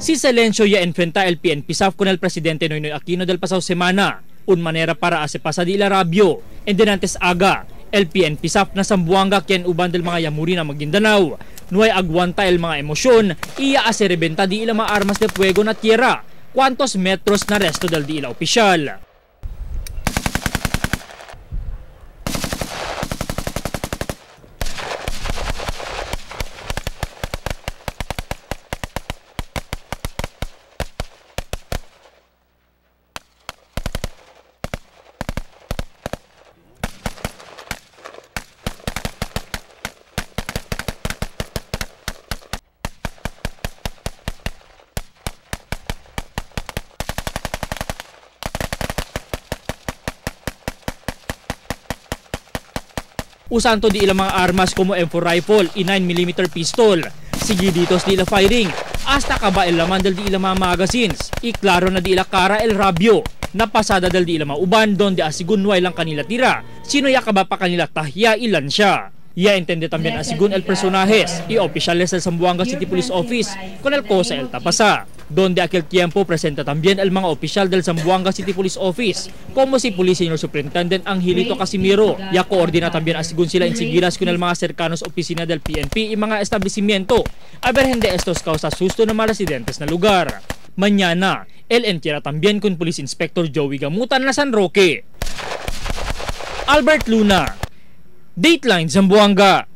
Si silencio ya enfrenta el PNP SAF con el presidente Noynoy Aquino del pasado semana. Un manera para hace pasa di la rabio. Endenantes aga, el PNP SAF na Zamboanga quien uban del mga yamuri na Maguindanao. No hay aguanta el mga emosyon, iya hace reventa di ila mga armas de fuego na tierra. Cuantos metros na resto del di ila opisyal. Usanto di ilang mga armas como M4 rifle y 9mm pistol. Sige ditos di ila firing. Hasta kaba el laman del di ila mga magazines. Y klaro na di ila cara el rabio. Napasada del di ila mga uban donde asigun way lang kanila tira. Sino ya kaba pa kanila tahya ilan siya. Ya entende también asigun el personajes y oficiales del Zamboanga City Police Office con el cosa el tapasa. Donde aquel tiempo presenta también el mga oficial del Zamboanga City Police Office, como si Police Senior Superintendent Angelito Casimiro. Ya coordina también asigun sila insigiras con el mga cercanos oficina del PNP y mga establecimiento. A ver gente estos causa susto ng mga residentes na lugar. Mañana, el entierra también con Police Inspector Joey Gamutan na San Roque. Albert Luna, Dateline Zamboanga.